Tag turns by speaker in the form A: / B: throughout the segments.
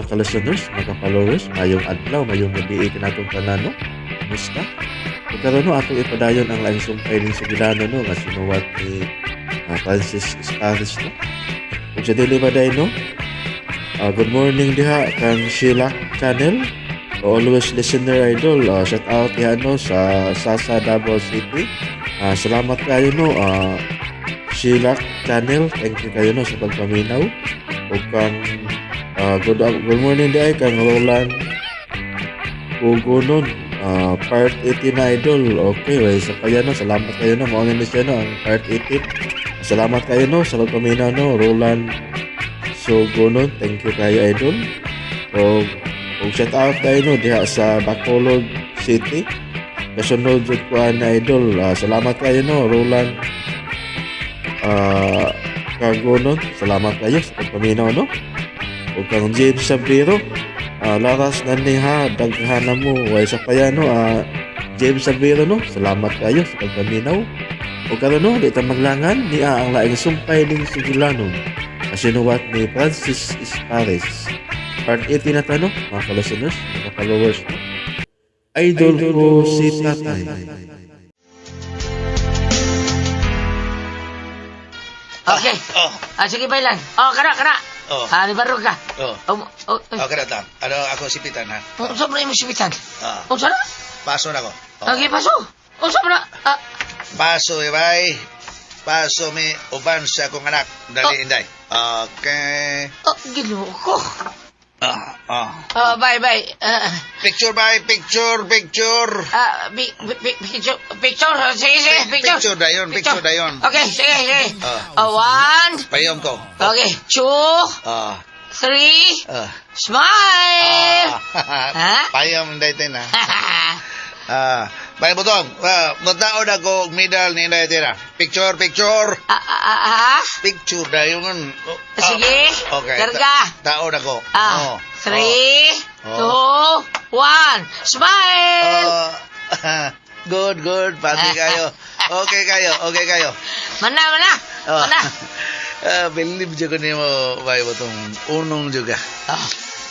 A: Mga ka-listeners, mga ka-followers, mayong adlaw, mayong gabi kanatong tanan, no? Kumusta? Ug karon, no, atong ipadayon ang laing sumpay ning sugilano, no, nga sinuwat ni Francis Esparis, no. Ug sa dili ba day, no? Good morning diha kang Sheila Channel. Always listener, idol. Shout out diha, no, sa Sasa Davao City. Salamat kayo, no, Sheila Channel. Thank you kayo, no, sa pagpaminaw. Ug kang good morning diay kang Roland Ugonon. Part 18 na, idol. Okay, well, sa kaya, no, salamat kayo, no. Mao ni siya, no, ang part 18. Salamat kayo, no, sa pagpaminaw, no, Roland Sugonon. Thank you kayo, idol. Og shout out tayo, no, diha sa Bacolod City. Kasunod jud ko na, idol. Salamat kayo, no, Roland Kagonon. Salamat kayo sa pagpaminaw, no. Ug kang James Sabiro, laras na ni ha, daghan na mo. Way sa kaya, no, James Sabiro, no. Salamat kayo sa pagpaminaw. Ug karon, no, di ta maglangan niya ang laing sumpay ning sugilanon. Sinuwat ni Francis Esparis. Part 18 na ta, no, mga ka-listeners, mga followers, no. Idol ko si tatay.
B: Okay.
C: Oh,
B: Ah, sige, Bailan. Oh, kana, kana.
C: Oh.
B: Ah, ni Barro ka.
C: Oh.
B: Oh, oh,
C: Okay na tang. Ano ako sipitan ha?
B: oh, unsa man imong sipitan?
C: Ah,
B: Unsa na?
C: Paso na ko. Oh.
B: Okay, paso. Unsa man na? Ah,
C: Paso eh, bay. Paso mi uban sa akong anak. Dali,
B: Oh.
C: Inday. Okay.
B: Oh, Ginoo ko.
C: Ah, ah.
B: Ah, bye, bye. Ah,
C: Picture bay, picture, picture.
B: Ah, picture, picture. Sige, sige, picture.
C: Picture dayon, picture dayon.
B: Okay, sige, sige.
C: Ah.
B: Ah, one.
C: Payom ko.
B: Okay, two,
C: Ah.
B: three,
C: Ah.
B: smile.
C: Ah.
B: Ha?
C: Payom Inday Tina. Ah, bay butong. Ah, mutaon ako og medal ni Inday Tina. Picture, picture.
B: Ah, ah, ah, ah.
C: Picture dayon. Oh, ah.
B: Sige.
C: Okay.
B: Karga.
C: Taon ako.
B: Ah,
C: Oh.
B: three,
C: Oh.
B: two, one. Smile!
C: Oh. Good, good. Pati kayo. Okay kayo, okay kayo.
B: Mana, mana.
C: Oh.
B: Mana.
C: Ah, believe jud ko nimo, bay butong unong juga.
B: Ah,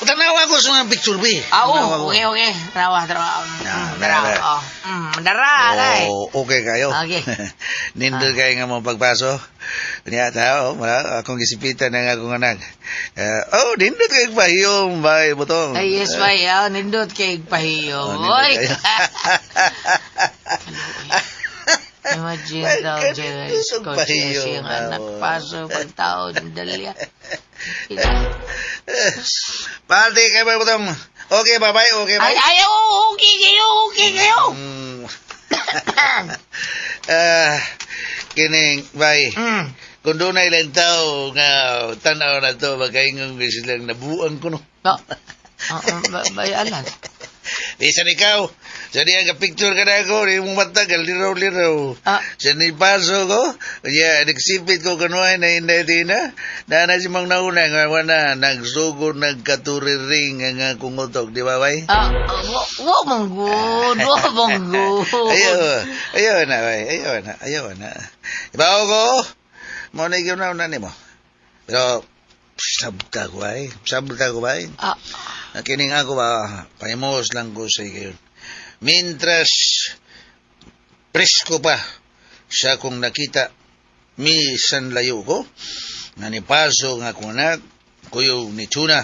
C: Tanawa ko sa mga picture bi.
B: ah,
C: Tanawa
B: oh,
C: ko.
B: okay. Tarawa, tarawa.
C: Ah,
B: Tarawa.
C: dara.
B: Oh. Dara, dai.
C: Oh, okay kayo.
B: Okay.
C: Nindot kayo nga mo pagpaso. Niya tao, wala akong gisipitan ng akong anak. Oh, nindot kayo pahiyom, bay butong.
B: Ay, yes, bay. Ah, nindot kay pahiyo.
C: Oh, nindot
B: Oy.
C: kayo.
B: Imagine
C: Well,
B: daw,
C: ganito
B: Jerry,
C: sa
B: kotse
C: pahiyo
B: siyang
C: na,
B: anak
C: oh.
B: paso, pagtaon, dalya.
C: Pati kayo, bay butong. Okay, bye-bye. Okay, bye.
B: Ay, ay, oh, okay kayo, okay kayo.
C: Ah, kining, bay. Kung doon ay lang tao nga tanaw na to, magkaingong silang nabuang ko, no.
B: No. Ah, ah, bayalan.
C: Bisan ikaw, sa niya ka picture ka na ako, di mong matagal, liraw-liraw.
B: Ah.
C: Sa ni paso ko, yeah, nagsipit ko kanuhay na Inday Tina, na na si Mang Nauna, nga wala, nagsugod, nagkaturiring ang akong utok, di ba, bay?
B: Ah, wa, wa mong good, wa mong good.
C: Ayaw, ayaw na, bay, ayaw na, ayaw na. Ibaw ko, mo na ikaw na nimo. Pero, sabta ko, bay, sabta ko, bay.
B: Ah,
C: Kining ako ba, pahimos lang ko sa iyo. Mientras, presko pa sa akong nakita, misan layo ko, nga ni paso nga akong anak, kuyo ni Tuna.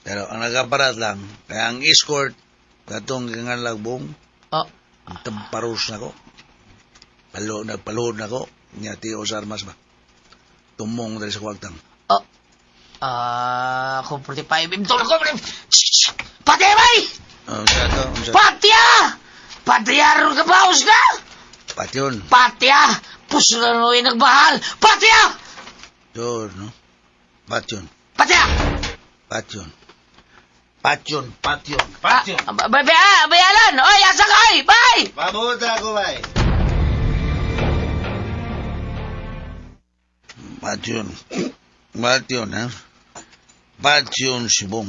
C: Pero ang nagaparat lang, kaya ang escort, katong nga lagbong,
B: ah,
C: tamparos na ko. Palo, nagpalod na ko, niya tiyo sa armas ba. Tumong dali sa kwagtang.
B: Ah, ah, kung 45, imtol ko, Patya, bay!
C: Oh, sa to, unsa?
B: Patya! Patya, ron ka baos na!
C: Patyon.
B: Patya! Puso na noy nagbahal! Patya!
C: Doon, no? Patyon.
B: Patya!
C: Patyon. Patyon, patyon, patyon.
B: Ah, bay, bay, ah, bayalan! Oy, asa ka, oy! Bay!
C: Pabuta ko, bay. Patyon. Patyon, ha? Patyon si Bong.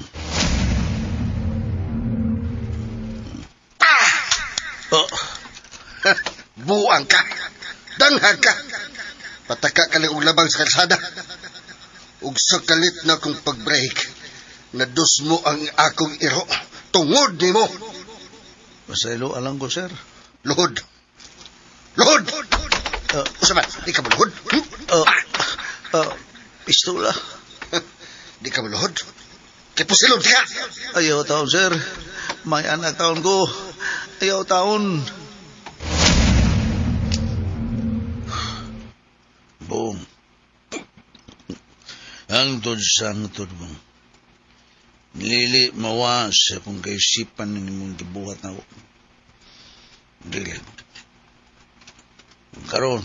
D: Ah!
C: Oh.
D: Buang ka. Danghag ka. Pataka ka lang og labang sa kalsada. Ug sa kalit na kong pag-break. Nadusmo ang akong iro. Tungod nimo.
C: Pasaylo alang ko, sir.
D: Luhod. Luhod! Usa man, di ka maluhod? Hmm?
C: Pistola.
D: Di ka maluhod? Kay pusilon ka!
C: Ayaw taon, sir. May anak taon ko. Ayaw taon. Boom. Hangtod sa hangtod, Bong. Lili mawa sa kung kaisipan ni mong gibuhat na ako. Dili. Karon,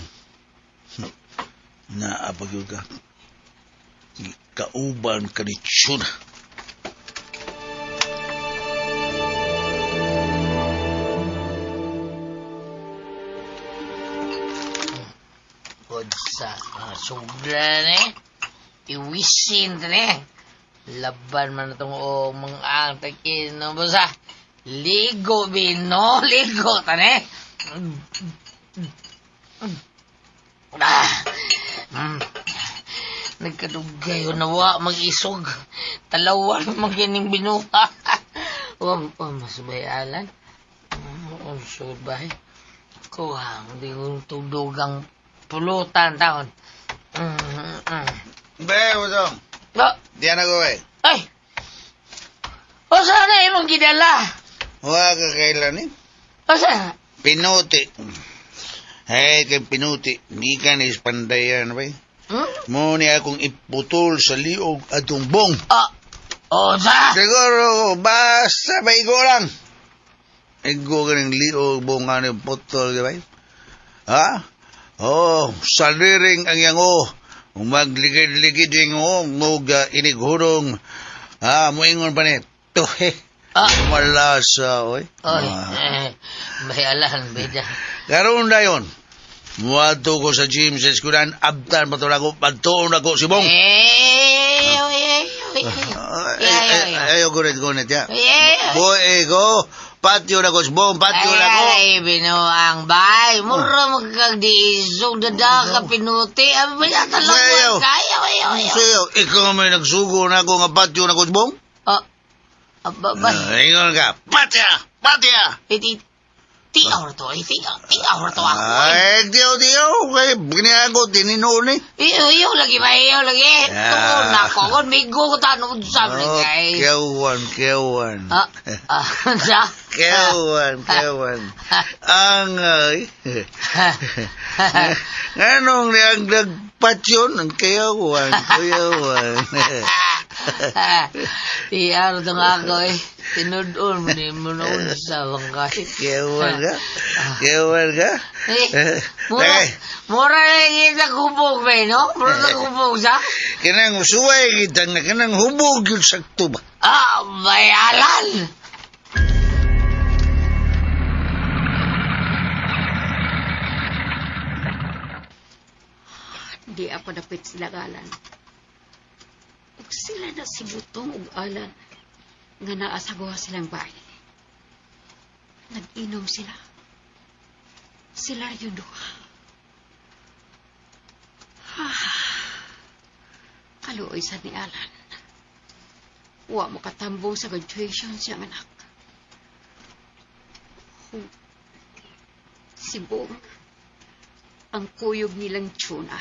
C: naapag yun ka. Kauban ka ni Chuna.
B: God sa mga sugla ni. Iwisin ta ni. Laban man itong o mga ang no basta. Ligo bino, ligo ta ni. Ah. Nagkadugay na wa mag-isog. Talawan magining binuha. Oh, oh, mas bayalan. Oh, sugod ba eh. Kuha, di ko tudugang pulutan taon.
C: Be, usong.
B: Ba,
C: Diyan ako eh.
B: ay! O sana imong gidala?
C: Huwag ka kailan eh.
B: O sana?
C: Pinuti. Hey, kay pinuti. Hindi ka ni ispandayan, ba?
B: Hmm?
C: Mo ni akong iputol sa liog atong bong.
B: Ah, o sa?
C: Siguro, basta maigo lang. Igo ka ng liog, bong nga ni putol, di ba? Ha? Oh, saliring ang yang o. Magligid-ligid yung o, mug inighurong. Ha, muingon pa ni. Tuhe.
B: Ah.
C: Malasa, oy.
B: Oy,
C: Ah.
B: eh, may alan, bida.
C: Karoon na yun. Muadto ko sa gym sa eskulan, abtan pa to ako, pagtuon ako si Bong.
B: Eh, oy, oy, oy.
C: Ay,
B: Ay, ay,
C: ay, ayaw, gunit, gunit, ya.
B: Eh,
C: Boy, ko, patyo na ko si Bong, patyo na ko.
B: Ay, binuang bay. Mura magkagdiisog, dada ka pinuti. Abi ba
C: Sayo.
B: talawan kaya, ayaw, ayaw.
C: Sayo, ikaw may nagsugo na ako nga patyo na ko si Bong?
B: Ah, aba, bay.
C: Ah, ingon ka, patya, patya.
B: Iti, tiaw na to, eh, tiaw, tiaw na to ako. eh.
C: Ay, diyo, diyo, kay giniago, tininoon eh.
B: Iyo, iyo lagi ba, iyo lagi.
C: Ah.
B: Tuon na ako, kung migo ko tanong sa
C: Oh,
B: kay.
C: kewan, kewan.
B: Ah, ah, sa?
C: Kewan, kewan. Ang, ay. Anong nagpatyon? Ang kayawan, kayawan.
B: Tiaw na ako eh. Tinudon mo ni mo noon sa bangkay.
C: Kewan ka? Kewan ka?
B: Eh, mura,
C: Ay,
B: mura na yung nagubog ba, no? Mura na gubog sa?
C: Kanang suway kita nga, kanang hubog yun sakto ba?
B: Ah, bayaran!
E: Di ako dapit sila galan. Ug sila na si Butong ug Alan nga naa sa guwa silang bahay. Nag-inom sila. Sila yung duha. Ah, kaluoy sa ni Alan. Wa mo katambong sa graduation siyang anak. Ug si Bong, ang kuyog nilang tuna.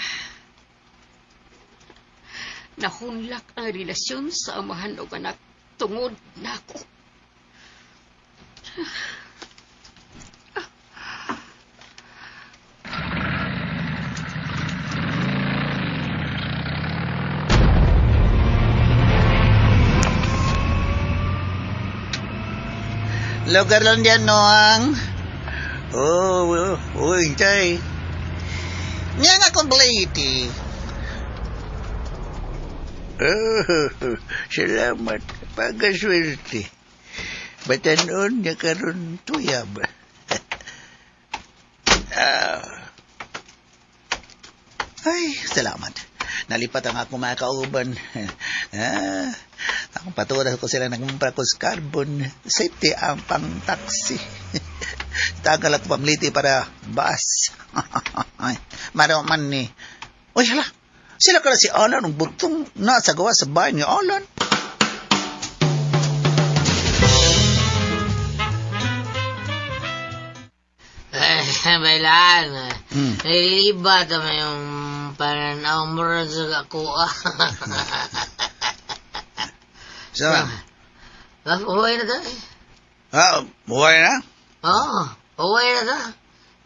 E: Nahunlak ang relasyon sa amahan og anak tungod nako.
C: Lugar lang dyan, Noang. Oh, oh, oh, hintay. Nga nga complete. Oh, salamat. Pagkaswerte. Batanon niya karon tuyab. Ah. Ay, salamat. Nalipat ang akong mga kauban. Ah, akong paturas ko sila nagmumpra ko sa carbon. Safety ang pang-taxi. Tagal ako pamliti para bus. Maro man ni. Uy, hala. Sila kala si Alan ang butong nasa gawa sa bahay ni Alan.
B: Bailan. Nililibat naman yung pananaw mo rin sa ako.
C: Sa man?
B: Ah, uwi na ta.
C: Ah, buhay na?
B: Oo, uwi na ta.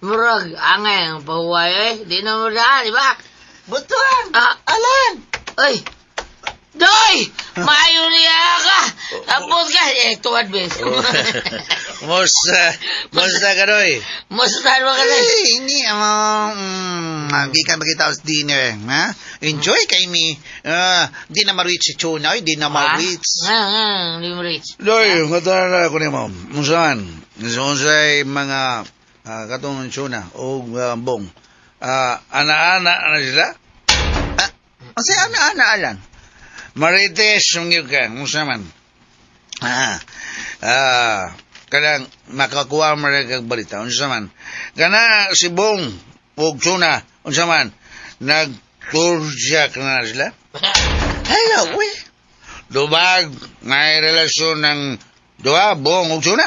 B: Murag, angay ang pahuway eh. Di na mo daan, di ba?
D: Butuan!
B: Ah,
D: Alan!
B: Ay! Doy! Maayo niya ka! Tapos ka! Eh, tuwad bes.
C: Musta, musta ka, Doy?
B: Musta ba ka na?
D: Eh, hindi mo. Gikan ba kita sa dinner, ha? Enjoy kay mi. Ah, di na ma-reach si Chuna, di na ma-reach.
B: Nga, nga, di mo reach.
C: Doy, katara na ako nimo. Unsa man? Unsay mga katong tuna o bong. Ana-ana na sila?
D: Ah, unsay ana-ana Alan?
C: Marites yung ka. Unsa man? Ah, ah, kanang makakuha mo rin kag balita. Unsa man? Kana si Bong ug tuna, unsa man? Nagturjak na sila?
D: Hello, we.
C: Dubag, may relasyon ng duha, Bong ug tuna?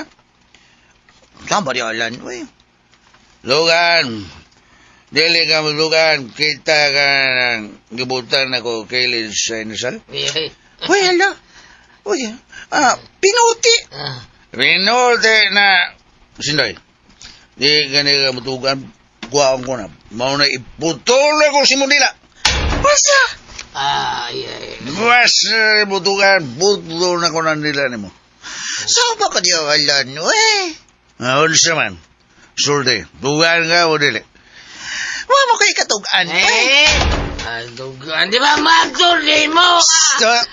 D: Saan ba di Alan, we?
C: Lugan, dili ka maglugan, kita ka ng gibutan ako kay sa inasal.
B: Ay,
D: Uy, hala. Uy, ah, pinuti.
B: ah.
C: Pinuti na, sindoy, di ka nila mutugan, kuhaan ko na. Mao na iputol ako si Mundila.
D: Basta.
B: Ay, ay.
C: Basta iputugan, putol na ko na nila nimo.
D: Saan ba ka di Alan, we?
C: Ah, unsa man, sulti, tugan ka o dili.
D: Wa mo kay katugan, we.
B: Eh! Ay, dugaan. Di ba, magtuloy mo?
C: Stop.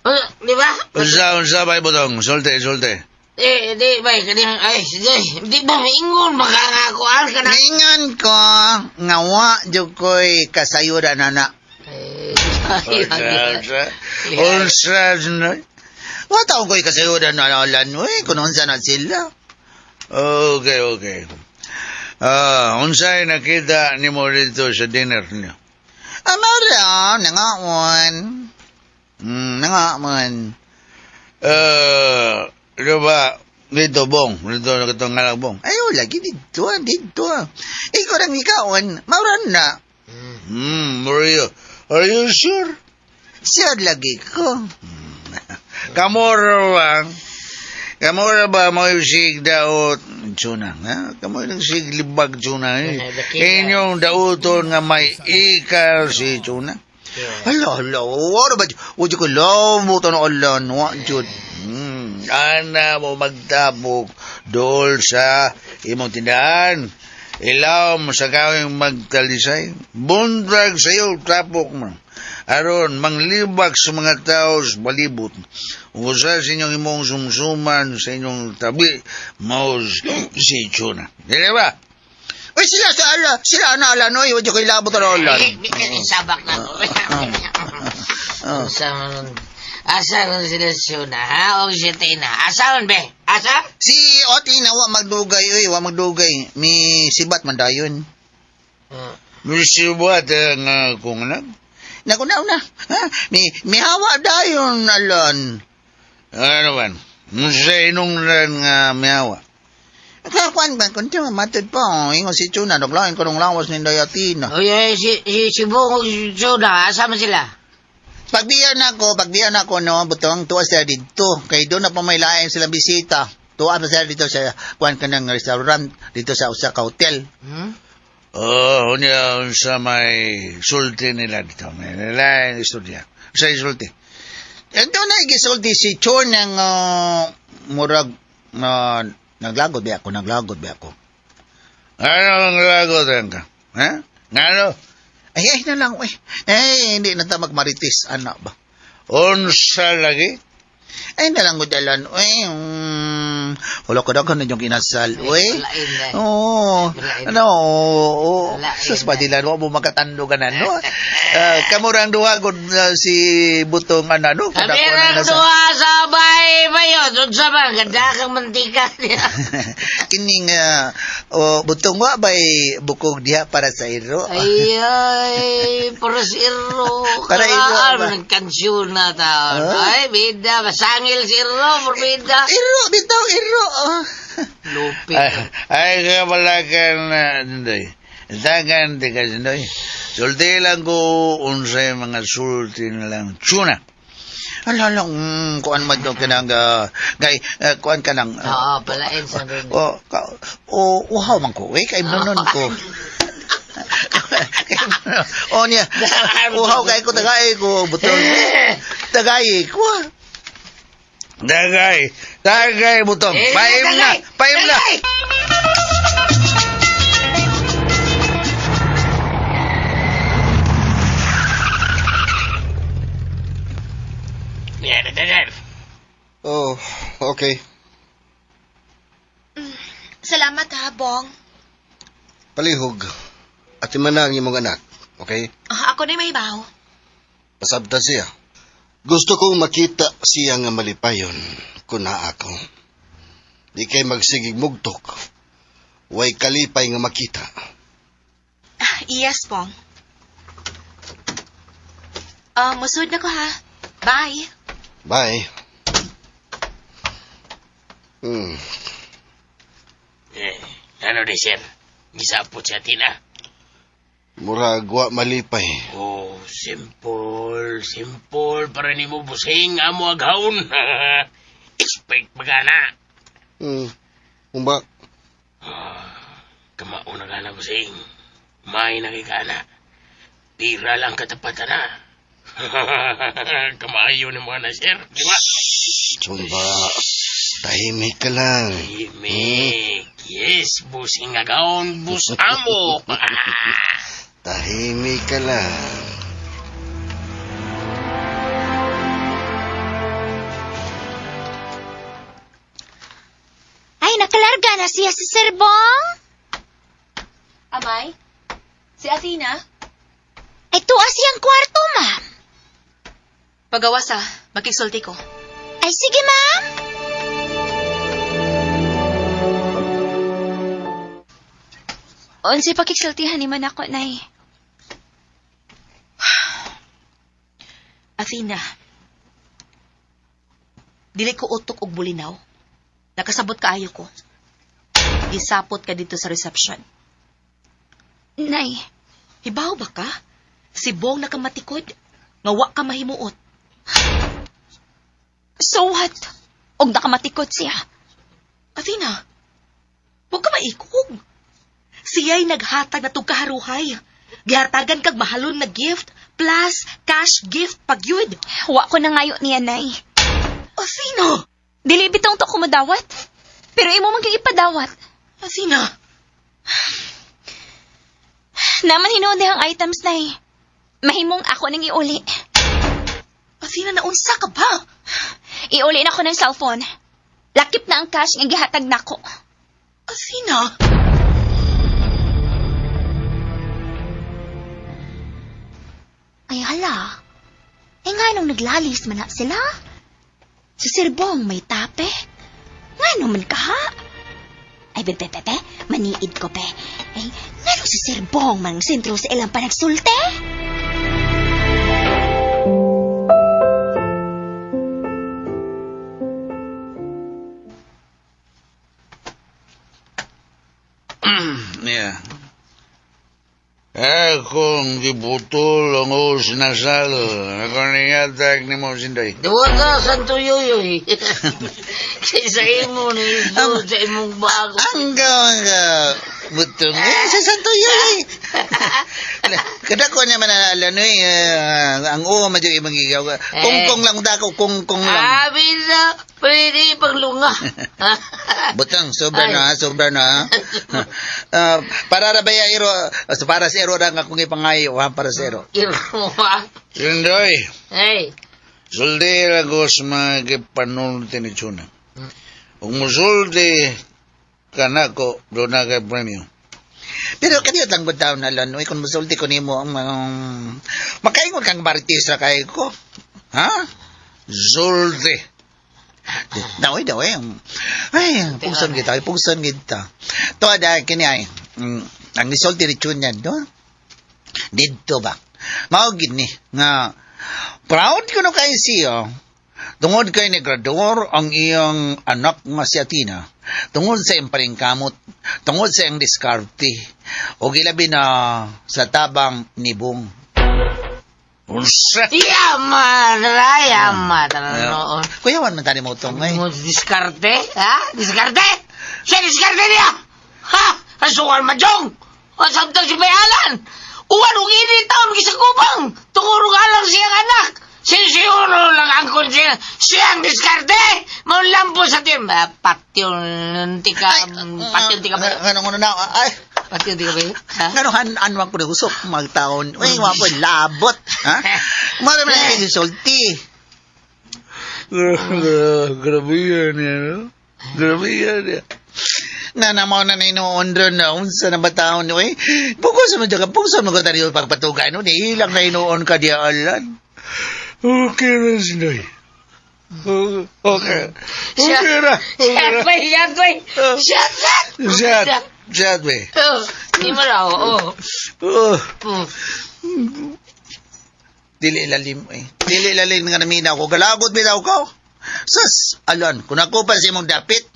B: Ah, di ba?
C: Unsa, unsa ba ibutong? Sulti, sulti.
B: Eh, di ba, kaning, ay, di, di ba, ingon, makangakuan ka na.
D: Naingan ko, nga wa jud ko'y kasayuran ana.
B: Eh, ay,
C: Unsa,
B: ay,
C: unsa, unsa, sindoy?
D: Wa taong ko'y kasayuran na Alan, we. Kung unsa na sila.
C: Okay, okay. Ah, unsay nakita nimo dito sa dinner niyo?
D: Amara, nangaon. Nangaon.
C: Eh, di ba, dito bong, dito na kitong ngalang bong.
D: Ay, lagi dito, ah, dito. Ah. Ikaw lang ikaon, mauran na.
C: Are you sure?
D: Sure lagi ko.
C: Kamoro ba? Kamoro ba mo yung sig daot? Tsuna, ha? Kamo yung sig libag tsuna, eh. Inyong dauton nga may ikal si tsuna.
D: Hala, hala, wala ba? Wala ko labo to na alan, wa jud.
C: Ana mo magtabok dool sa imong tindahan. Ilaw mo sa kawing magtalisay. Buntag sa iyo, tapok mo. Aron, manglibak sa mga tao sa palibot. Ug usa sa inyong imong sumsuman sa inyong tabi, mao si Chuna. Dili ba?
D: Uy, sila sa ala, sila na alan, oy, wala ko labo to na alan.
B: Sabak na ko.
D: Ah.
B: Asa man asa man sila siya ha? O si Tina. Asa man be? Asa?
D: Si Oti na wa magdugay, oy, wa magdugay. Mi sibat man dayon.
C: Misibat nga kung anak.
D: Nakunaw na. Ha? Mi mihawa dayon alan.
C: Ano man? Sa inong nga miyawa.
D: Kakuan ba kunti matod pa oh. Ingon si Chuna naglain ko nung lawas ni Dayatina.
B: Oy, ay, si Bong o si Suna, asa man sila?
D: Pagbiyan ako no, butong tuwa sila didto. Kay doon na pa may lain silang bisita. Tuwa pa sila dito sa kuan ka ng restaurant dito sa usa ka hotel.
B: Hmm?
C: Oh, unya sa may sulti nila dito. May nila istorya. Sa isulti.
D: Doon na gisulti si Chuna nga murag naglagod ba ako, naglagod ba ako.
C: Ano ang lagot ka? Ha? Ngano?
D: Ay, ay na lang, uy. Eh, hindi na ta magmarites, anak ba?
C: Unsa lagi?
D: Ay, na lang ko dalan, uy. Wala ko daghan na yung kinasal, uy.
B: Lain na.
D: Oo.
B: Lain.
D: Ano, oo.
B: Lain
D: Sus,
B: na.
D: padilan, wa mo makatando ka na, no? Kamurang duha ko si Butong, ano, no?
B: Kami
D: Kadako na
B: ang
D: nasa-
B: duha sa bahay ba yun? Doon sa mga ganda kang mantika niya.
D: Kining, oh, Butong, wa ba'y bukog diha para sa iro?
B: Ay, ay, para si Iro.
D: Para iro
B: Karaan,
D: ba?
B: nagkansyon na taon.
D: Ah?
B: Ay, bida, masangil si Iro, por bida.
D: Iro, bitaw, iro. Ah.
B: Lupit.
C: Ay, kabalakan na, Sindoy. Dagan, di ka, Sindoy. Sulti lang ko, unsay mga sulti na lang. Tuna.
D: Ala lang, kuan man daw kanang, gay, kuan ka nang,
B: Oo, palain sa rin.
D: o, ka, o, uhaw man ko, eh, kay nonon ko. O niya, uhaw kay ko, tagay ko, butong, tagay ko.
C: Dagay, dagay, butong.
B: Eh,
C: Paim na,
B: dagay,
C: paim na.
B: dagay!
F: Oh, okay.
G: Salamat ha, Bong.
F: Palihog. At imanang imong anak, okay?
G: Ah, ako na may baho.
F: Pasabtan siya. Gusto kong makita siya nga malipayon kung naa ako. Di kay magsigig mugtok. Way kalipay nga makita.
G: Ah, yes, Bong. Ah, musud na ko ha. Bye.
F: Bye. Hmm.
B: Eh, ano di, sir? Gisapot siya, Tina.
F: Murag wa malipay.
B: Oh, simple, simple. Para ni mo busing amo aghawon. Expect pa na.
F: Hmm. Umba,
B: Kamao na ka na, busing. May nakikana. Pira lang katapatan na. Kamayo ni mga na, sir. Di ba?
F: Chumba. Tahimik ka lang.
B: Tahimik. Yes, busing agawon, bus amo.
F: Tahimik ka lang.
G: Ay, nakalarga na siya si Sir Bong.
H: Amay? Si Athena?
G: Ay, tuwa siyang kwarto, ma'am.
H: Pagawas ah, makisulti ko.
G: Ay, sige, ma'am. Unsay pakiksultihan ni man ako, Nay.
H: Athena, dili ko utok og bulinaw. Nakasabot kaayo ko. Gisapot ka dito sa reception.
G: Nay,
H: Hibaw ba ka? Si Bong nakamatikod. Nga wa ka mahimuot.
G: so what? Og nakamatikot siya.
H: Athena, huwag ka maikog. Siya'y naghatag na tugkaharuhay. Gihatagan kag mahalon na gift plus cash gift pagyud.
G: Wa ko na ngayo niya, Nay.
H: Athena!
G: Dili bitong to kumudawat. Pero imo man gyud ipadawat.
H: Athena!
G: Naman hinuon ang items, Nay. Mahimong ako nang iuli.
H: Athena, naunsa ka ba?
G: Iuli na ko ng cellphone. Lakip na ang cash nga gihatag nako.
H: Athena!
G: Ay hala. Ay nga nung naglalis man na sila. Si Sir Bong may tape. Nga naman ka ha? Ay, bebe, bebe, maniid ko, be. Ay, nga nung si Sir Bong mang sentro sa ilang panagsulte?
C: Yeah. Akong gibutol ang os nasal. Ako niyatag ni mo, Sindoy.
B: Diwata, Santo Yoyoy. Kaysa imo ni sa imong bago.
D: Ang gawang ka, butong, eh, sa santo yun eh. Kada ko naman na no, eh, ang uwa man yung ibang gigaw. Kungkong lang dako, kungkong lang.
B: Abi na, pwede paglunga.
D: Butang, sobra na, ha, sobra na. ha. Ah, para ra ba ya, iro, para sa ero lang akong ipangayo, ha, para sa ero.
B: Iro mo ba?
C: Sindoy,
B: Hey,
C: sulti lang ko sa mga gipanulti ni Chuna. Kung musulti ka na ko, doon na kay premyo.
D: Pero kaniyo lang butaw na lang, kung musulti ko nimo ang makaingon kang marites ra kay ko. Ha?
C: Sulti.
D: Daoy, daoy. Ay, pugson kita, ay, pugson kita. To ada kini ay. Ang isulti ni Chun yan, do? Didto ba? Mao gid ni nga proud kuno kay siya. Tungod kay ni graduar ang iyang anak nga si Athena. Tungod sa iyang paningkamot, tungod sa iyang diskarte, o gilabi na sa tabang ni Bong.
C: Unsa?
B: Yama, yama, noon.
D: Kuyawan man tani mo itong ay.
B: Mo diskarte, ha? Diskarte? Siya diskarte niya! Ha? Asukan majong! Asamtang si Bayalan! Uwan og ini taon gisakupang! Tungurong alang siyang anak! Sinisiyuro lang ang konsiya. Siyang diskarte! Maulampo sa tim. Patyon tika. Patyon tika ba?
D: Anong ano na? Ay,
B: Patyon tika ba? Ha?
D: Ngano han anwang ko usok magtaon. Uy, wa po labot, ha? Mara man ang sulti.
C: Grabe yan, yan. No? Grabe yan. Yan.
D: Na namo na inoon ron na unsa na ba taon uy. Bukod sa mo ka, bukod mo ka tayo pagpatugay no, di ilang na inoon ka di alan.
C: Okay na, Sinoy. Okay. Okay na.
B: Shot ba? Shot ba? Shot! Shot!
C: Shot. Shot, be.
B: Oh, di mo raw. Oh.
C: Oh.
B: Oh.
D: Dili lalim eh. Dili lalim nga naminaw ko. Galagot bitaw ko. Sus, alon, kung ako pa sa imong dapit,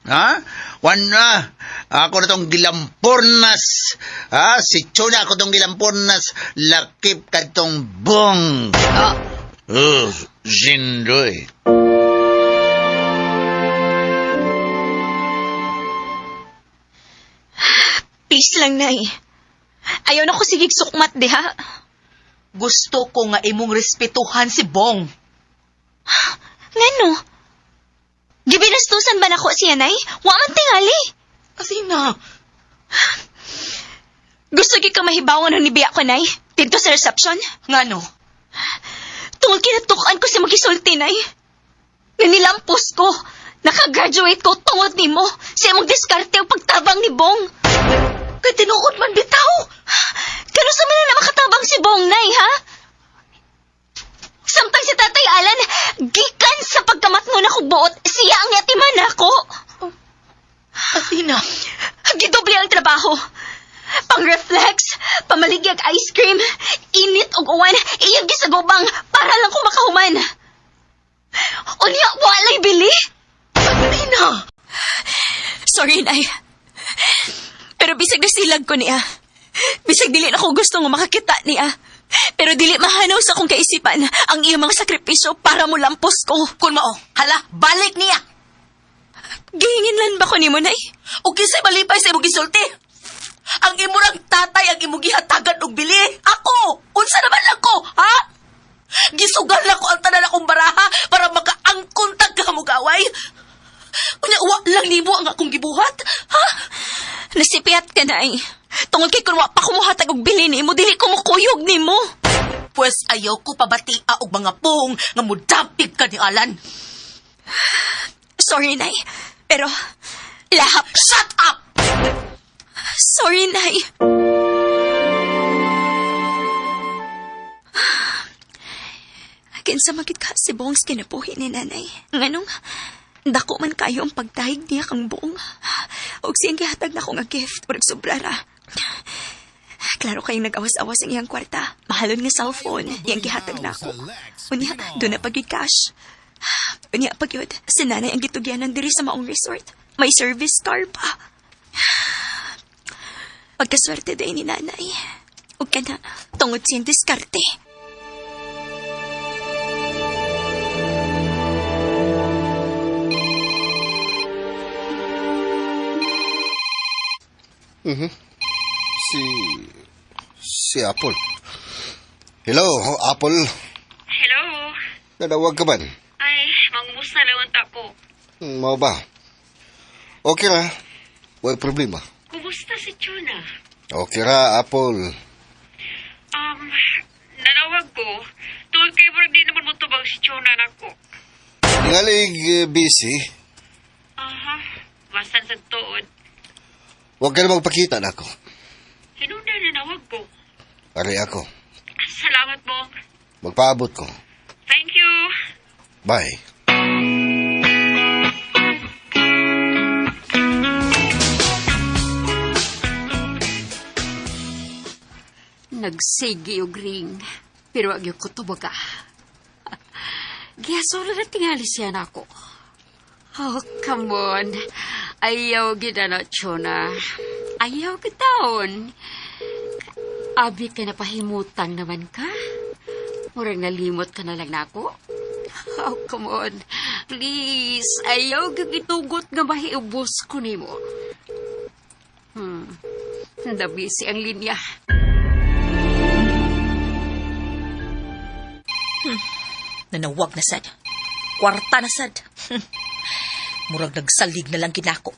D: ha? Wan na. Ako na tong gilampurnas. Ha? Si Chuna ako tong gilampurnas. Lakip ka tong bong.
B: Oh.
C: Oh, Sindoy.
G: Peace lang, Nay. Ayaw na ko sigig sukmat, diha.
H: Gusto ko nga imong respetuhan si Bong.
G: Ngano? Gibinastusan ba nako siya, Nay? Wa man tingali.
H: Athena,
G: Gusto gid ka mahibawan ni biya ko, Nay. Dito sa reception.
H: ngano?
G: Tungod kinatukan ko sa magisulti, Nay. Nga nilampos ko. Nakagraduate ko tungod nimo. Sa imong diskarte ang pagtabang ni Bong.
H: Kay tinuod man bitaw.
G: Kano sa man na makatabang si Bong, Nay, ha? Samtang si Tatay Alan, gikan sa pagkamat mo na buot, siya ang yatiman ako.
H: Athena,
G: Gidoble ang trabaho. Pang-reflex, pamaligyag ice cream, init og uwan, iyang gisagubang para lang ko makahuman. Unya, walay bili.
H: Athena!
G: Sorry, Nay. Pero bisag nasilag ko niya. Bisag dili na ko gusto nga makakita niya. Pero dili mahanaw sa akong kaisipan ang iyang mga sakripisyo para mo lampos ko.
H: Kun mao, hala, balik niya.
G: Gihinginlan ba ko nimo, Nay?
H: O kinsay malipay sa imong gisulti? Ang imurang tatay ang imong gihatagan og bili. Ako, unsa naman lang ko, ha? Gisugal lang ko ang tanan akong baraha para makaangkon tag ka mugaway. Unya wa lang nimo ang akong gibuhat, ha?
G: Nasipiyat ka, Nay. Tungod kay kun wa pa kumuhatag og bili nimo, dili ko mukuyog nimo.
H: Pwes ayaw ko pabatia og mga pong nga mudapig ka ni Alan.
G: Sorry, Nay. Pero, lahap.
H: Shut up!
G: Sorry, Nay. Kinsa magit ka si Bongs kinabuhi ni Nanay. Nganong, dako man kayo ang pagdahig niya kang buong. Og siyang gihatag na ko nga gift, murag sobrara. Klaro kayong nag-awas-awas ang iyang kwarta. Mahalon nga cellphone, iyang gihatag na ako. Unya, doon na pag cash. Unya pag yun, si nanay ang gitugyanan diri sa maong resort. May service car pa. Pagkaswerte day ni nanay. Huwag ka na, tungod siyang diskarte.
F: Si Apple. Hello, Apple.
I: Hello.
F: Nanawag ka man?
I: Ay, mangumusta lang ang tako.
F: Mao ba? Okay ra. Way problema.
I: Kumusta si Chuna?
F: Okay ra, Apple.
I: Nanawag ko. Tungod kay murag di naman mo tubag si Chuna nako.
F: Tingalig busy.
I: Aha, basan sa tuod.
F: Huwag ka na magpakita na ako.
I: Hinunda nanawag ko.
F: Ari ako.
I: Salamat, Bong.
F: Magpaabot ko.
I: Thank you.
F: Bye.
E: Nagsige og ring, pero agyo ko tubaga. Giyasura na tingali siya nako. Oh, come on. Ayaw gid na, Chona. Ayaw kitaon. Abi ka na pahimutang naman ka. Murag nalimot ka na lang nako. Oh, come on. Please, ayaw gid itugot nga mahiubos ko nimo. Nabisi ang linya.
H: Nanawag na sad. Kwarta na sad. Murag nagsalig na lang kinako.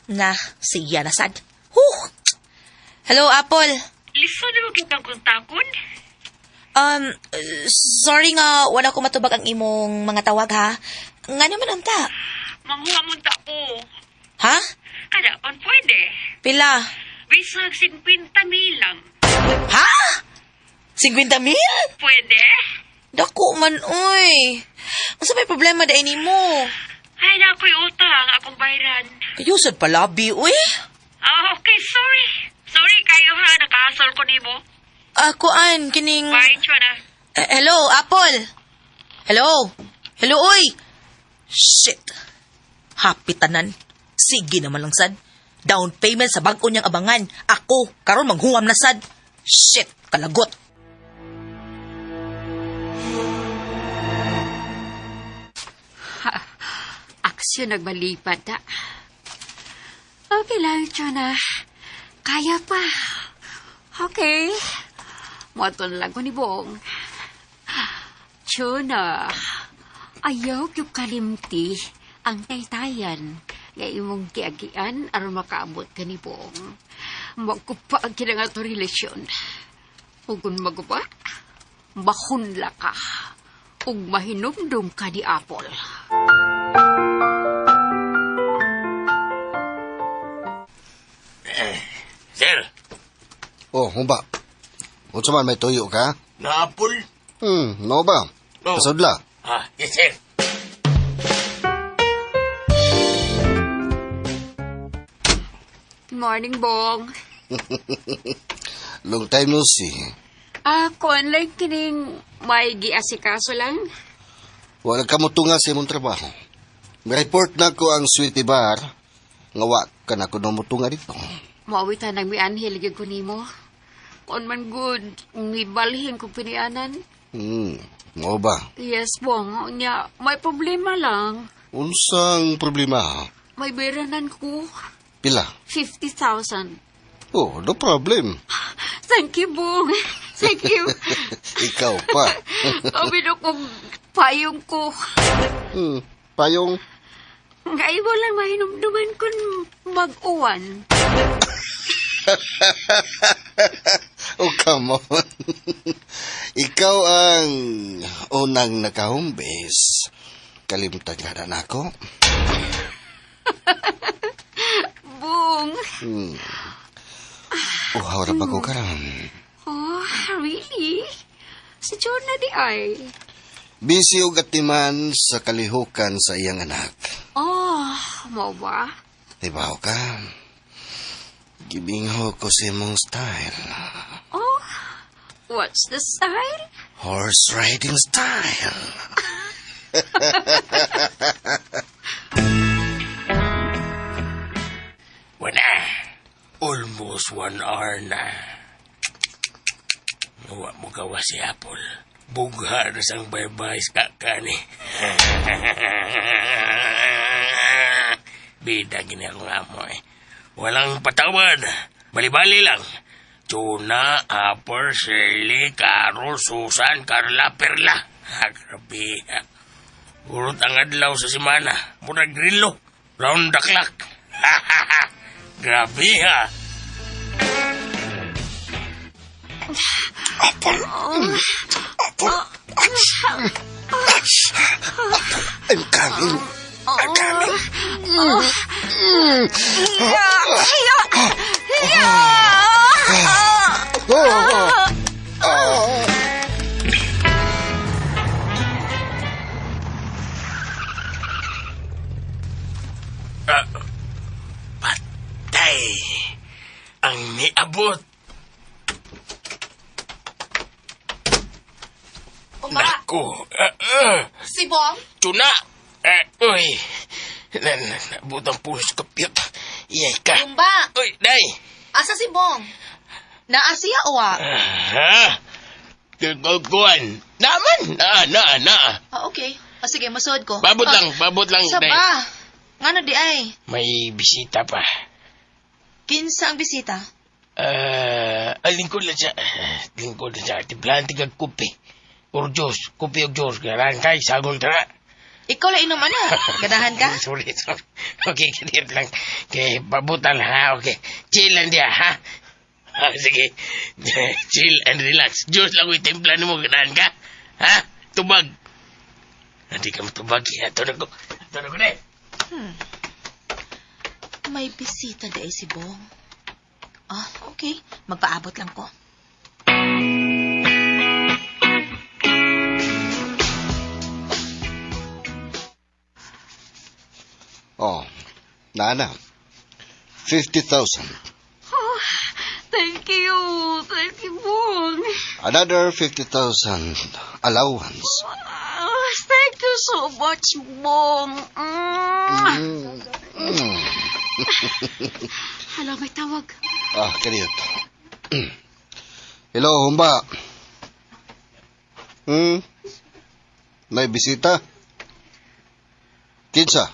H: Na, siya na sad. Huh! Hello, Apple.
I: Lisod na mo kitang kontakon.
H: Sorry nga, wala ko matubag ang imong mga tawag ha. Nga naman unta.
I: Manghuha mo ta ko.
H: Ha?
I: Kada kon pwede.
H: Pila?
I: Bisag 50 mil lang.
H: Ha? 50 mil?
I: Pwede?
H: Dako man, uy. Unsa may problema dai nimo?
I: Ay, na ako'y utang. Akong bayran.
H: Kayo sad palabi, uy.
I: Ah, okay, sorry. Sorry kayo ha. Nakahasol ko nimo.
H: Ako an kining
I: Bye, Chona.
H: Eh, hello, Apple. Hello. Hello, uy. Shit. Happy tanan. Sige naman lang sad. Down payment sa bag-o niyang abangan. Ako, karon manghuam na sad. Shit, kalagot.
E: Aksyon nagmalipat ta. Okay lang, Chona. Kaya pa. Okay. Moto na lang ko ni Bong. Chona, ayaw yung kalimti ang taytayan nga imong kiagian aron makaabot ka ni Bong. Magkupa ang kinang ato relasyon. Ug kung magupa, mahunla ka. Ug mahinumdum ka ni Apple.
J: Sir,
F: Oh, humba. Unsa man may tuyo ka?
J: naapol.
F: No ba?
J: Oh.
F: Pasudla.
J: Ah, yes, sir.
E: Good morning, Bong.
F: Long time no see.
E: Ah, kuan lang kining may giasikaso lang.
F: Wala ka mo tunga sa imong trabaho. Report na ko ang Sweetie Bar. Nga wa ka na kuno mo tunga dito.
E: Maawitan nang mianhil gyud ko nimo. Kuan man good, mibalhin kong pinianan.
F: Mo ba?
E: Yes, Bong. Nya, may problema lang.
F: Unsang problema?
E: May beranan ko.
F: Pila?
E: 50,000.
F: Oh, no problem.
E: Thank you, Bong. Thank you.
F: Ikaw pa.
E: Abi na kong payong ko.
F: Payong.
E: Ngayon mo lang mahinumduman kun mag-uwan.
F: Oh, come on. Ikaw ang unang nakahumbes. Kalimtan ka na nako.
E: Bong.
F: Uhaw ra ba ko karon?
E: Oh, really? Si Jonah di ay.
F: Busy og atiman sa kalihukan sa iyang anak.
E: Oh, mo ba?
F: Tibaw ka. Gibingho ko sa imong style.
E: Oh, what's the style?
F: Horse riding style.
J: Wala. Almost 1 hour na. Nawa mo gawa si Apple. Bugha na sang baybay sa kakani. Bida gini akong amo eh. Walang patawad. Bali-bali lang. Tuna, Apple, Shirley, Carol, Susan, Carla, Perla. Ha, grabe. Ha. Urot ang adlaw sa simana. Murag grillo. Round the clock. Grabe ha.
F: Apple. Apple. I'm coming. I'm coming.
J: Ah, patay. Ang niabot.
H: Uma,
J: Nako.
H: si Bong?
J: Tuna. Uy. Na, na, nabutang pulos kapyot. Iyay ka.
H: Humba!
J: Uy, day!
H: Asa si Bong? Naa siya o wa?
J: Ha? Kuan. Naman! Naa, naa, naa.
H: Ah, okay. Ah, sige, masuod ko.
J: Babot
H: Ah,
J: lang, babot lang,
H: Sa
J: day.
H: ba? Ngano di ay?
J: May bisita pa.
H: Kinsa ang bisita?
J: Ah, lingkod lang siya. Lingkod lang siya. Timplahan tigag kupi. Or Diyos, kupi og Diyos. Garangkay, sagol tara.
H: Ikaw lang inom ano? Ganahan ka?
J: Sorry, sorry. Okay, kinit lang. Okay, pabutan ha. Okay. Chill lang diya, ha? Ah, sige. Chill and relax. Diyos lang ko'y timpla nimo ganahan ka. Ha? Tubag. Hindi ka matubag. Ato na ko. Ato na ko na.
H: May bisita di ay si Bong. Ah, okay. Magpaabot lang ko.
F: Oh, nana. 50,000.
E: Oh, thank you. Thank you, Bong.
F: Another 50,000 allowance.
E: Oh, thank you so much, Bong. Mm.
F: Mm.
E: Hala, may tawag.
F: Ah, kaniyot. Hello, humba. Hmm? May bisita? Kinsa?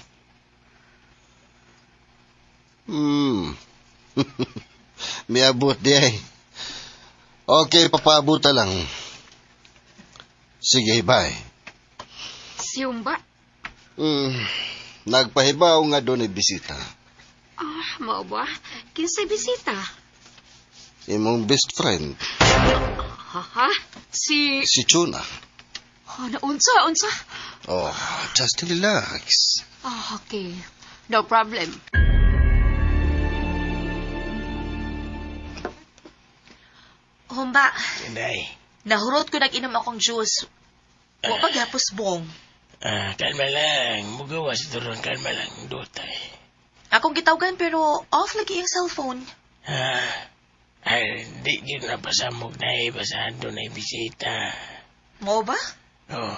F: Hmm. Miabot di ay. Okay, papaabuta lang. Sige, bye.
E: Si Umba.
F: Hmm. Nagpahibaw nga doon ay bisita.
E: Ah, mao ba? Kinsay bisita?
F: Imong best friend,
E: Ha, ha? Si...
F: si Chuna.
E: Oh, na, unsa, unsa?
F: Oh, just relax.
E: Ah, okay. No problem.
H: Humba,
J: Day.
H: nahurot ko nag-inom akong juice. Wa pa gyapos Bong.
J: Ah, kalma lang. Mugawa sa turon. Kalma lang. Dutay.
H: Akong gitawgan pero off lagi ang cellphone.
J: Ah, ay, di yun na pasamog na eh. Basahan doon ay bisita.
H: Mo ba?
J: Oh,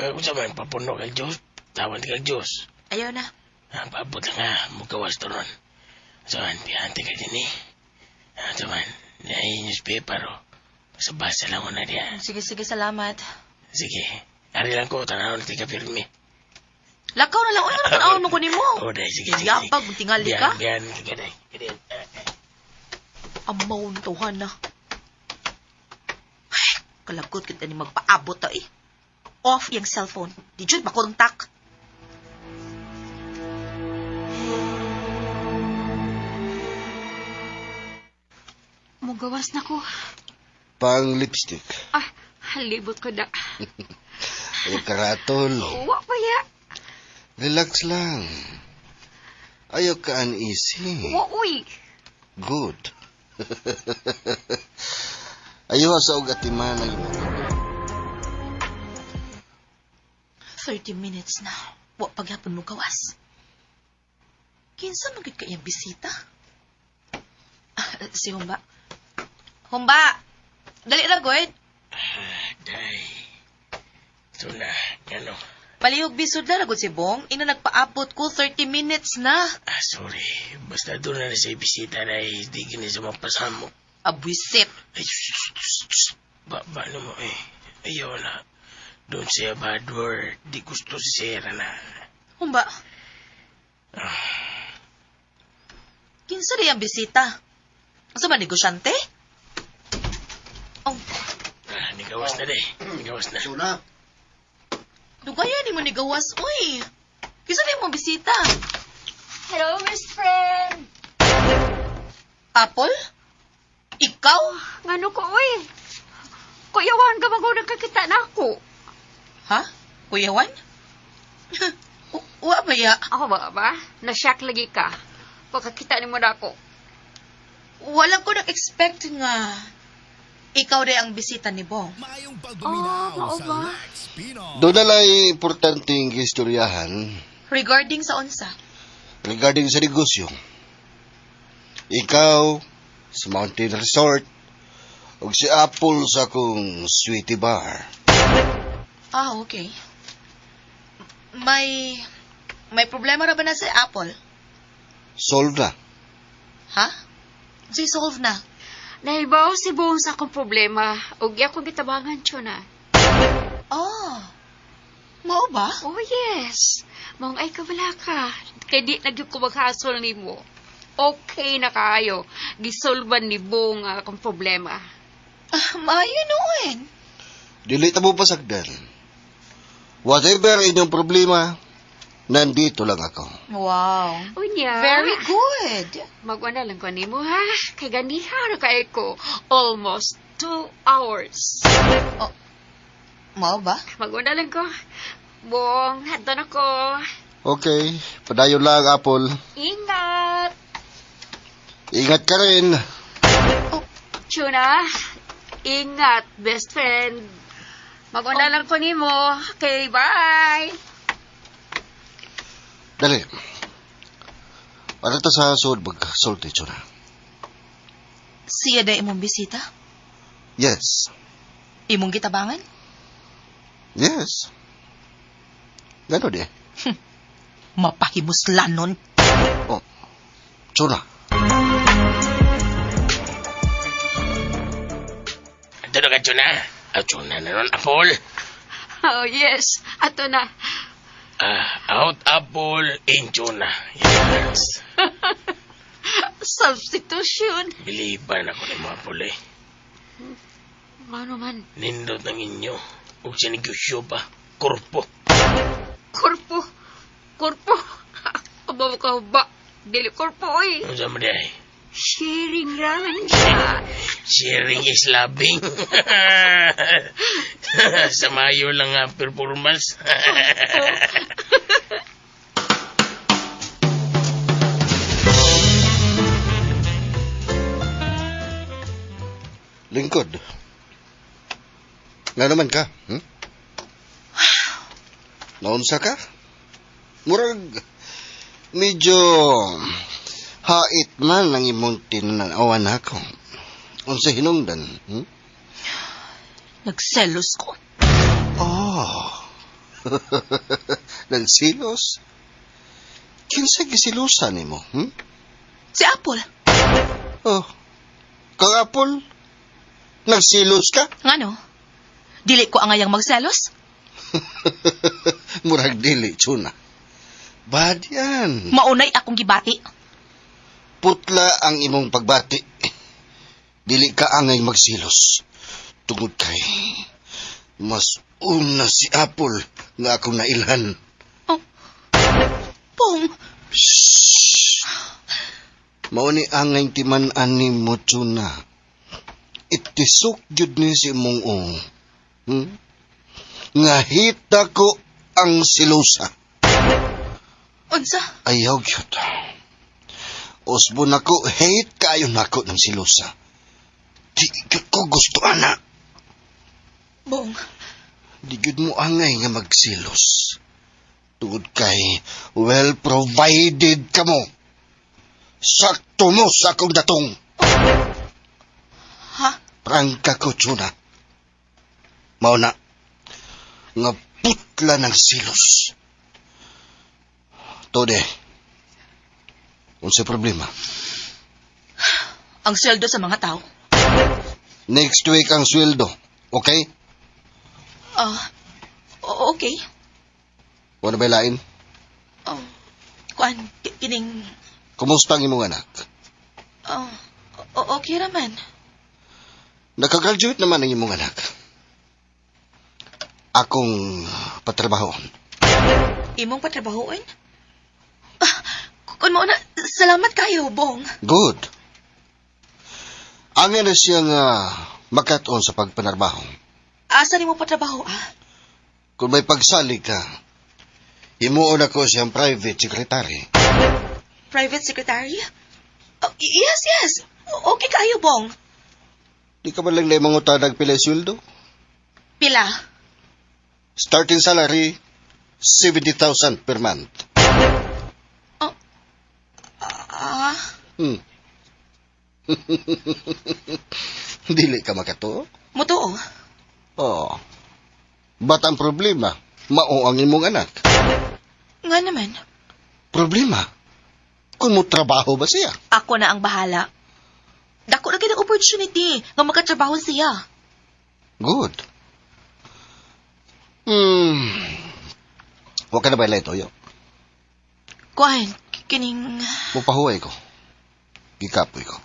J: eh, kung sa man, papuno kag Diyos. Tawan kag Diyos.
H: Ayaw na.
J: Ah, paabot lang ha. Mugawas turon. So, anti-anti ka din eh. Ah, so man, na newspaper oh. Basa-basa lang ko na diya.
H: Sige, sige, salamat.
J: Sige, ari lang ko, tanaw na tika pirmi.
H: Lakaw na lang. Uy, ano tanawon mo ko nimo?
J: Oh, day, sige, sige.
H: Yapag, tingali ka.
J: Biyan, biyan, biyan, biyan.
H: Amaw na tuhan na. Ay, kalagot kita ni magpaabot ta eh. Off yung cellphone. Di jud makontak.
E: Mugawas na ko.
F: Pang lipstick.
E: Ah, halibot ko na.
F: Ayaw karatol.
E: Wa pa ya.
F: Relax lang. Ayaw ka uneasy.
E: Wa, uy.
F: Good. Ayaw sa og atiman ang imong.
H: 30 minutes na. Wa pagyapon mo gawas. Kinsa man gud ka iyang bisita? Ah, si Humba. Humba! Dali ra gud.
J: Ah, day. Ito na, ano?
H: Palihog bisod na ra gud si Bong. Ina nagpaabot ko 30 minutes na.
J: Ah, sorry. Basta doon na sa bisita na hindi gini sa mapasamok.
H: Abwisit.
J: Ay, shh, shh, shh, shh. Ba, ba, ano mo eh. Ayaw na. Doon siya bad word. Di gusto si Sarah na.
H: Humba. Kinsa rin ang bisita? Asa ba negosyante? Oh,
J: Ah, nigawas na day. Nigawas na.
F: Chuna,
H: dugayan ni mo nigawas, uy. Kinsa rin mo bisita?
E: Hello, best friend.
H: Apple? Ikaw?
E: Ngano ko, uy. Kuyawan ka man nagkakita na ako.
H: Ha? Kuya Juan? Wa ba ya?
E: Ako ba ba? Nashock lagi ka. Pagkakita ni mo na ako.
H: Wala ko nag-expect nga ikaw rin ang bisita ni Bong.
E: Oh, mao ba?
F: doon na lang importanteng istoryahan
H: Regarding sa unsa?
F: regarding sa negosyo. Ikaw sa Mountain Resort ug si Apple sa akong sweetie bar.
H: Ah, okay. May May problema ra ba na si Apple?
F: Solve na.
H: Ha? Si solve na.
E: Nahibaw si Bong sa akong problema. Ug iya akong gitabangan, Chona.
H: Oh. Mao ba?
E: Oh, yes. Maong ay kabala ka. Kay di na gyud ko maghasol nimo. Okay na kaayo. Gisolban ni Bong ang akong problema.
H: Ah, maayo noon.
F: Dili ta mo pasagdan. Whatever inyong problema, nandito lang ako.
H: Wow.
E: Unya.
H: Very good.
E: Magwana lang ko nimo ha. Kay ganiha ra kay ko. Almost 2 hours.
H: Mao ba?
E: Maguna lang ko. Bong, hadto na ko.
F: Okay, padayon lang, Apple.
E: Ingat!
F: Ingat ka rin.
E: Chuna, ingat, best friend. Maguna lang ko nimo. Okay, bye!
F: Dali. Para ta sa sud magsulti tsura.
H: Siya da imong bisita?
F: Yes.
H: Imong gitabangan?
F: Yes. Gano di?
H: Mapahimuslanon.
F: Oh. Tsura.
J: Ito na ka, Chuna. Ah, Chuna na nun, Apple.
E: Oh, yes. Ato na.
J: Ah, out Apple, in Chuna. Yes.
E: Substitution.
J: Biliban ako ni mga Apple eh.
E: Mano man,
J: Nindot ng inyo. Huwag siya negosyo pa. Korpo.
E: korpo. Korpo. Abaw ka ba? Dili korpo, oy.
J: Ano sa mga ay?
E: Sharing raman siya.
J: Sharing is loving. Sa mayo lang ang performance.
F: Lingkod. Nga naman ka? Hmm? Naunsa ka? Murag, medyo hait man ang imong tinanawan ako. Unsa hinungdan? Hmm?
H: Nagselos ko.
F: Oh. Nagsilos? Kinsa gisilusan nimo? Hmm?
H: Si Apple.
F: Oh. Kang Apple? Nagsilos ka?
H: Ngano? Dili ko angayang magselos?
F: Murag dili, tsuna. Bad yan.
H: Maunay akong gibati.
F: Putla ang imong pagbati. Dili ka angay magsilos. Tungod kay, mas una si Apple nga akong nailhan.
H: Pong,
F: Shhh! Mao ni angay timan-an ni mo, tsuna. Itisok jud ni si imong ong. Hmm? Nga hita ko ang silosa.
H: unsa?
F: Ayaw gyud. Usbon ako, hate kayo nako ng silosa. Di gyud ko gusto ana.
H: Bong,
F: Di gyud mo angay nga magsilos. Tungod kay well provided ka mo. Sakto mo sa akong datong.
H: Ha?
F: Prangka ko, Chuna. Mao na, nga putla ng silos. Tode, unsay problema?
H: Ang sweldo sa mga tao.
F: Next week ang sweldo, okay?
H: Ah, okay.
F: Wala ba lain?
H: Oh, kuan, kining,
F: Kumusta ang imong anak?
H: oh, okay raman.
F: Nakagraduate naman ang imong anak. Akong patrabahoon.
H: Imong patrabahoon? Ah, kun mo na, salamat kayo, Bong.
F: Good. Ang na siya nga makatoon sa pagpanarbaho.
H: Asa nimo patrabaho, ah?
F: Kung may pagsalig ka, himuon ako siyang private secretary.
H: Private secretary? Oh, yes, yes. Okay kayo, Bong.
F: Di ka man lang na mangutanag pila sweldo?
H: Pila?
F: Starting salary, 70,000 per month.
H: Ah,
F: Dili ka makatuo?
H: mutuo.
F: Oo. Ba't ang problema? Mao ang imong anak.
H: Nga naman.
F: Problema. Kung mo trabaho ba siya?
H: Ako na ang bahala. Dako na ang opportunity nga makatrabaho siya.
F: Good. Huwag ka na ba ito, yo?
H: Kuan, kining...
F: Mupahuway ko. Gikapoy ko.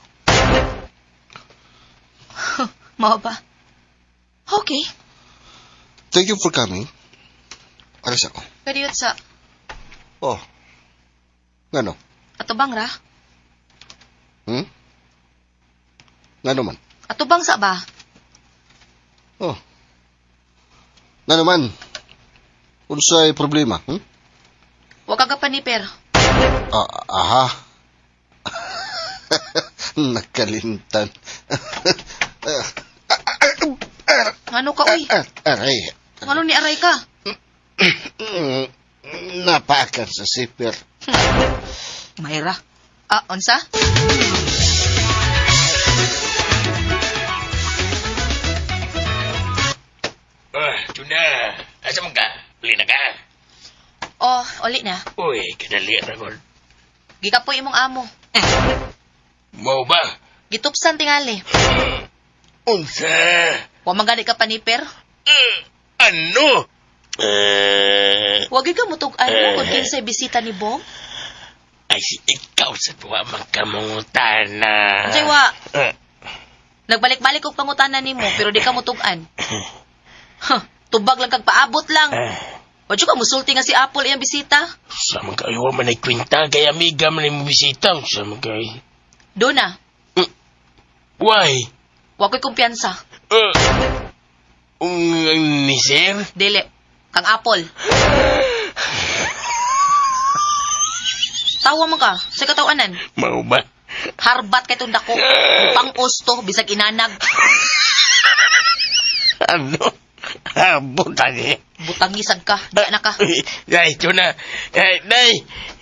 H: Mao ba? Okay.
F: Thank you for coming. Alis ako.
H: Kadiyot sa...
F: Oh. Ngano?
H: Atubang ra?
F: Ngano man?
H: Atubang sa ba?
F: Oh. Ngano man? Unsay problema?
H: Wa ka paniper.
F: Ah, aha. Nakalimtan.
H: Ngano ka, uy?
F: Aray.
H: Ngano ni aray ka?
F: Napakan sa zipper.
H: Mayra. Ah, unsa?
J: Ah, Tuna. Asa man ka? Uli na ka?
H: Oh, uli na.
J: Uy, kadali ra gud.
H: Gikapoy imong amo.
J: Mao ba?
H: Gitupsan tingali.
J: Unsa?
H: Wa man gani ka paniper.
J: Ano?
H: Wa gyud ka mutug-an mo kung kinsay bisita ni Bong.
J: Ay, si ikaw sa tuwa magkamungutana.
H: Unsay wa? Nagbalik-balik og pangutana nimo pero di ka mutug-an. Huh, tubag lang kag paabot lang. Wa jud ka musulti nga si Apple iyang bisita.
J: Sa man kayo, wa man ay kwinta kay amiga man ay mo bisita. Sa man kayo.
H: Do na.
J: Why?
H: Wa ko'y kumpiyansa.
J: Ni sir?
H: Dili. Kang Apple. Tawa man ka. Sa katawanan.
J: Mao ba?
H: Harbat kay tong dako. Pang-usto, bisag inanag.
J: Ano? Butang eh.
H: Butangisad ka. Di na ka.
J: Day, tuna. Eh, day.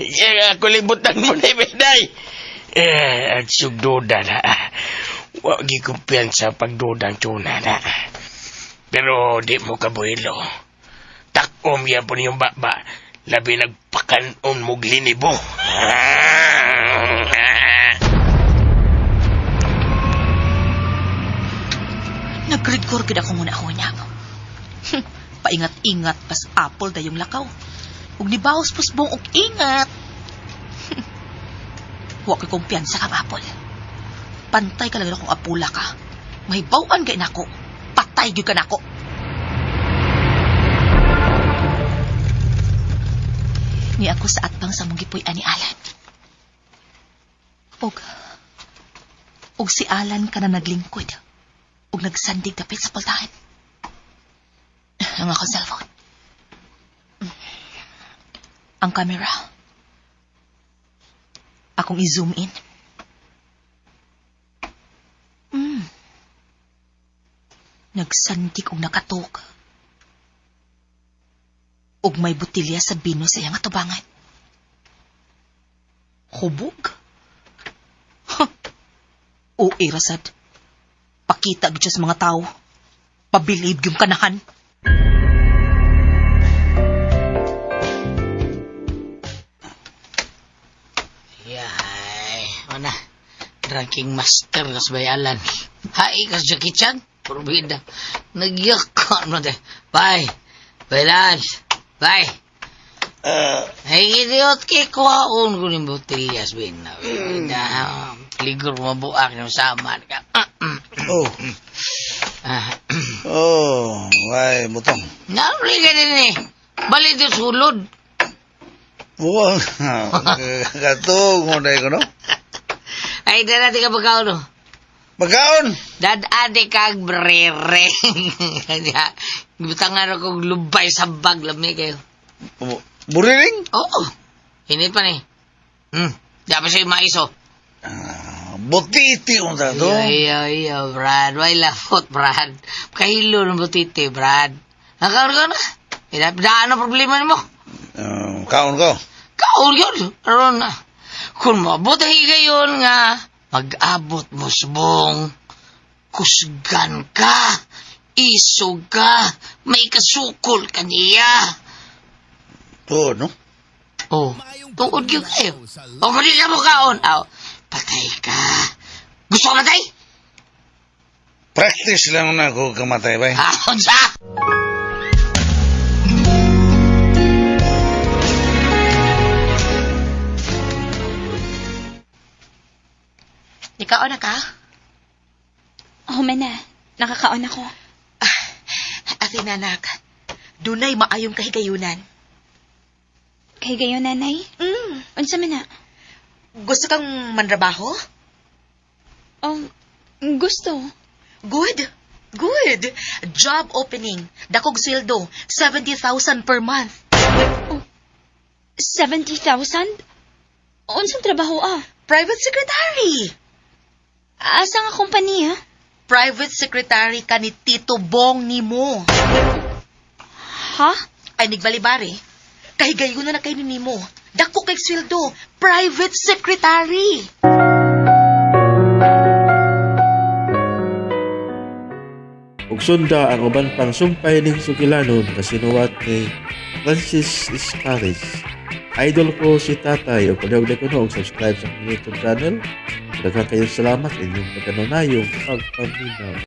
J: Eh, ako libutan mo na, eh, day. Eh, at sugduda na. Wa gi kumpiyansa pagdudang tuna na. Pero di mo kabuhilo. Takom yan po niyong baba. Labi nagpakanon mo glinibo.
H: Nagridkor gid ako muna ako niya. Paingat-ingat pas Apple dayong lakaw. Ug nibaos pusbong og ingat. Wa ko'y kumpiyansa kang Apple. Pantay ka lang akong apula ka. May bawan kay nako. Patay gyud ka nako. Ni ako sa atbang sa mong gipuy-an ni Alan. Og si Alan ka na naglingkod. Og nagsandig dapit sa pultahan. Ang akong cellphone. Ang camera. Akong i-zoom in. Nagsandig og nakatok. Og may botelya sa bino sa iyang atubangan. Hubog? Huh. O irasad. Pakita gyud siya sa mga tao. Pabilib yung kanahan.
B: Yay, mana. Ranking master kas bayalan. Hai kas Jackie Chan. Purbida. Nagyaka no de. Bye. Bayalan. Bye. Ay, idiot kay kuhaon ko ng botellas, bin. Ligor mabuak ng sama.
C: Oh. Oh, ay, butong.
B: Nauli ka din eh. Balik din sulod.
C: Buwang. Katong mo na ko, no?
B: Ay, dala ka pagkaon, no?
C: Pagkaon?
B: Dad-ade kag brere. Kanya, gibutangan ako lubay sa bag, lami kayo.
C: Buriring?
B: Oo. Hinit pa ni. Dapat sa'yo mais, oh.
C: Butiti unta to.
B: Iyo, iyo, Brad. Why lafot, Brad? Kahilo ng butiti, Brad. Nakaon ka na. Daan ang problema nimo.
C: Kaon ko.
B: Kaon yun. Aron na. Kung mabuti gayon nga, mag-abot mo subong. Kusgan ka. Isog ka. May kasukol ka niya.
C: To, no?
B: Oh, tungod gyud kayo. O kung di ka mo kaon, aw, patay ka. Gusto ka matay?
C: Practice lang na ako kamatay, bay.
B: Ha, unsa?
H: Nikaon na ka?
G: Oh, mana. Nakakaon ako.
H: Ate nanak, dunay maayong kahigayunan.
G: Kay gayon, nanay. Unsa man na?
H: Gusto kang manrabaho?
G: Gusto.
H: Good. Good. Job opening. Dakog sweldo, 70,000 per month.
G: 70,000? Unsang trabaho ah?
H: Private secretary.
G: Asa nga kompanya?
H: Private secretary ka ni Tito Bong nimo.
G: Ha?
H: Ay nigbalibari. Kahigayunan na kay ni nimo. Dako kay sweldo. Private secretary.
A: Ug sunda ang uban pang sumpay ning sugilanon nga sinuwat ni Francis Iscaris. Idol ko si Tatay ug palihog ko no og subscribe sa akong YouTube channel. Daghang kayong salamat sa inyong pagkanunayong pagpaminaw.